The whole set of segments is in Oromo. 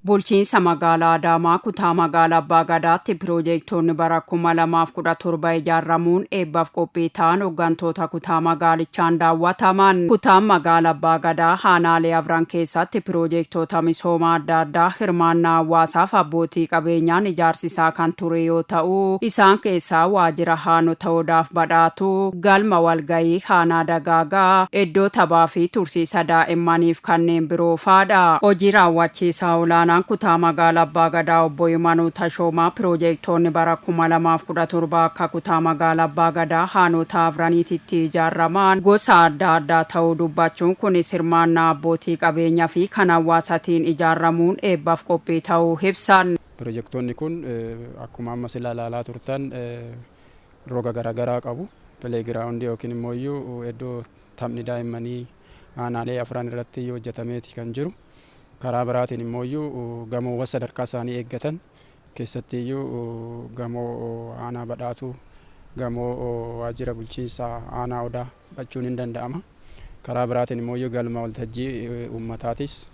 Bulchiinsa magaalaa Adaamaa kutaa magaalaa Abbaa Gadaatti piroojeektoonni bara 2017 ijaaramuun eebbaaf qophii ta'an hooggantoota kutaa magaalichaan daawwataman. Kutaan magaalaa Abbaa Gadaa aanaalee afran keessatti piroojeektoota misoomaa adda addaa hirmaannaa hawaasaaf abbootii qabeenyaan ijaarsisaa kan ture yoo ta'u, isaan keessaa waajjira aanota Odaaf Badhaatuu, galma walgahii aanaa Dagaagaa, iddoo taphaa fi tursiisa daa'immaniif kanneen biroo fa'aadha. Hojii raawwachiisaa olaanaan kutaa magaalaa Abbaa Gadaa obbo Imanuu Tashoomaa piroojeektoonni bara 2017 akka kutaa magaalaa Abbaa Gadaa aanota afraniititti ijaaraman gosa adda addaa ta'uu dubbachuun, kunis hirmaannaa abbootii qabeenyaa fi kan hawaasatiin ijaaramuun eebbaaf qophii ta'uu ibsan. Piroojeektoonni kun akkuma amma sila ilaalaa turtan roga garaagaraa qabu. Playground yookiin immoo iddoo taphni daa'immanii aanaalee afran irratti hojjetameeti kan jiru. Karaa biraatiin immoo gamoowwan sadarkaa isaanii eeggatan, keessatti iyyuu gamoo aanaa Badhaatuu, gamoo waajjira bulchiinsa aanaa Odaa fudhachuun hin danda'ama. Karaa biraatiin immoo galma waltajjii uummataatis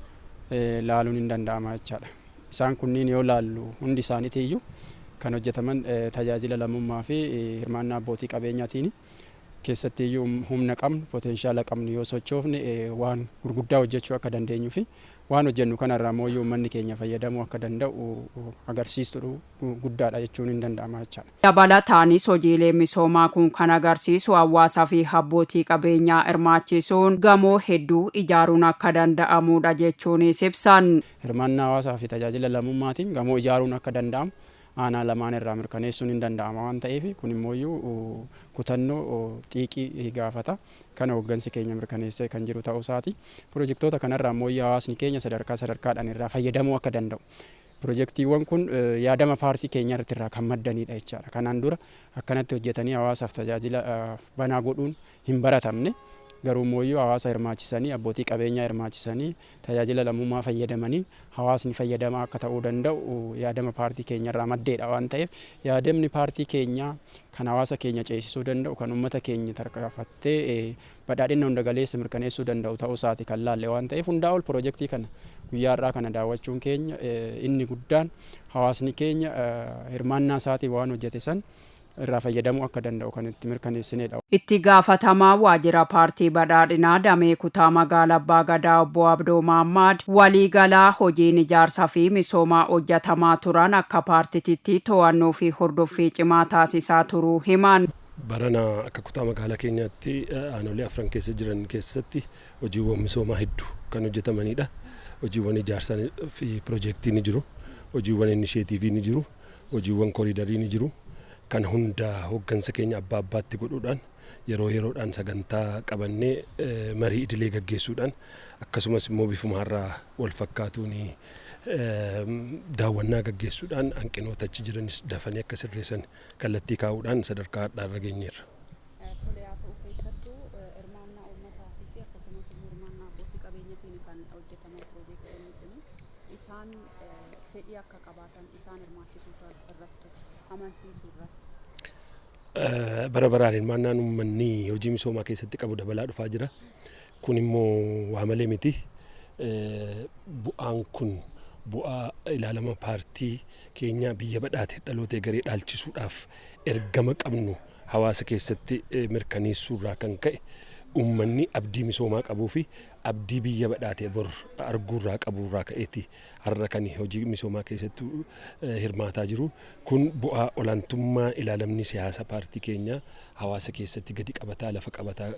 laaluun hin danda'ama jechaadha. Isaan kunniin yoo laallu hundi isaaniitiyyuu kan hojjetaman tajaajila lammummaa fi hirmaannaa abbootii qabeenyaatiin. Keessatti iyyuu humna qabnu, potential qabnu yoo sochoofne waan gurguddaa hojjechuu akka dandeenyuu fi waan hojjennu kanarraa immoo uummanni keenya fayyadamuu akka danda'u agarsiistuu guddaadha jechuun hin danda'ama jechaadha. Dabalataanis hojiilee misoomaa kun kan agarsiisu hawaasaa fi abbootii qabeenyaa hirmaachisuun gamoo hedduu ijaaruun akka danda'amudha jechuunis ibsan. Hirmaannaa hawaasaa fi tajaajila lammummaatiin gamoo ijaaruun akka danda'amu aanaa lamaan irraa mirkaneessuun hin danda'ama waan ta'eef, kun immoo kutannoo xiiqii gaafata. Kana hooggansi keenya mirkaneessee kan jiru ta'uu isaati. Pirojektoota kanarraa immoo hawaasni keenya sadarkaa sadarkaadhaan irraa fayyadamuu akka danda'u. Pirojektiiwwan kun yaadama paartii keenya irratti irraa kan maddanidha jechaadha. Kanaan dura akkanatti hojjetanii hawaasaaf tajaajila banaa godhuun hin baratamne. Garuu immoo hawaasa hirmaachisanii, abbootii qabeenyaa hirmaachisanii, tajaajila lammummaa fayyadamanii hawaasni fayyadamaa akka ta'uu danda'u yaadama paartii keenya irraa maddeedha waan ta'eef, yaadamni paartii keenyaa kan hawaasa keenya ceesisuu danda'u, kan uummata keenya tarkaanfattee badhaadhina hunda galeessa mirkaneessuu danda'u ta'uu isaati kan laalle waan ta'eef, hundaa ol pirojektii kana guyyaa har'aa kana daawwachuun keenya inni guddaan hawaasni keenya hirmaannaa isaatiin waan hojjete san irraa fayyadamuu akka danda'u kan itti mirkaneessinedha. Itti gaafatamaa waajjira paartii badhaadhinaa damee kutaa magaalaa Abbaa Gadaa obbo Abdoo Maammaad waliigalaa hojiin ijaarsaa fi misoomaa hojjetamaa turan akka paartititti to'annoo fi hordoffii cimaa taasisaa turuu himan. Barana akka kutaa magaalaa keenyaatti aanolee afran keessa jiran keessatti hojiiwwan misoomaa hedduu kan hojjetamanidha. Hojiiwwan ijaarsaa fi piroojeektii ni jiru. Hojiiwwan initiative ni jiru. Hojiiwwan koriidarii ni jiru. Kan hunda hooggansa keenya abbaa abbaatti godhuudhaan yeroo yeroodhaan sagantaa qabannee marii idilee gaggeessuudhaan, akkasumas immoo bifuma har'aa wal fakkaatuun daawwannaa gaggeessuudhaan hanqinoota achi jiranis dafanii akka sirreessan kallattii kaa'uudhaan sadarkaa har'aa irra geenyeerra. Tolee, haa ta'u, keessattuu hirmaannaa uummataatii fi akkasumas immoo hirmaannaa abbootii qabeenyatiin kan hojjetaman piroojeektoonni kun isaan fedhii akka qabaatan isaan hirmaachisuu irratti, amansiisuu irratti. Bara baraan hirmaannaan uummanni hojii misoomaa keessatti qabu dabalaa dhufaa jira. Kun immoo waa malee miti. Bu'aan kun bu'aa ilaalama paartii keenyaa biyya badhaate dhaloota egeree dhaalchisuudhaaf ergama qabnu hawaasa keessatti mirkaneessuurraa kan ka'e, uummanni abdii misoomaa qabuu fi abdii biyya badhaate bor arguurraa qabuurraa ka'eeti har'a kan hojii misoomaa keessatti hirmaataa jiru. Kun bu'aa olaantummaa ilaalamni siyaasa paartii keenyaa hawaasa keessatti gadi qabataa lafa qabataa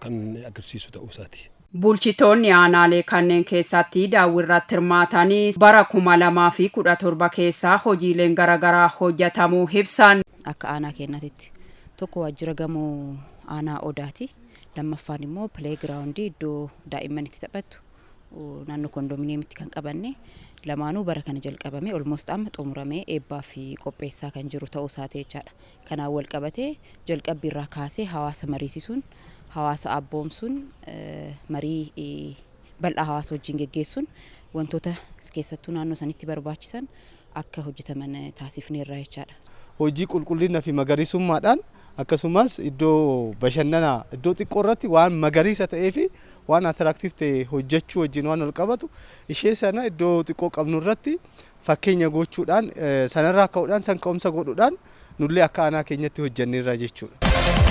kan agarsiisu ta'uu isaati. Bulchitoonni aanaalee kanneen keessatti daawwirratti hirmaatanii bara 2017 keessaa hojiileen garaagaraa hojjetamuu ibsan. Akka aanaa keenyaatti tokko waajjira gamoo aanaa Odaati. Lammaffaan immoo playground iddoo daa'imman itti taphattu naannoo kondominiyeemitti kan qabanne, lamaanuu bara kana jalqabame, almost amma xumuramee eebbaa fi qopheessaa kan jiru ta'uu isaati jechaadha. Kanaan wal qabatee jalqabbii irraa kaasee hawaasa mariisisuun, hawaasa abboomsuun, marii bal'aa hawaasa wajjin geggeessuun wantoota keessattuu naannoo sanitti barbaachisan akka hojjetaman taasifneerra jechaadha. Hojii qulqullina fi magariisummaadhaan Akkasumas iddoo bashannanaa iddoo xiqqoo irratti waan magariisa ta'ee fi waan attractive ta'e hojjechuu wajjin waan wal qabatu, ishee sana iddoo xiqqoo qabnu irratti fakkeenya gochuudhaan, sanarraa ka'uudhaan, san ka'umsa godhuudhaan nullee akka aanaa keenyatti hojjenneerra jechuudha.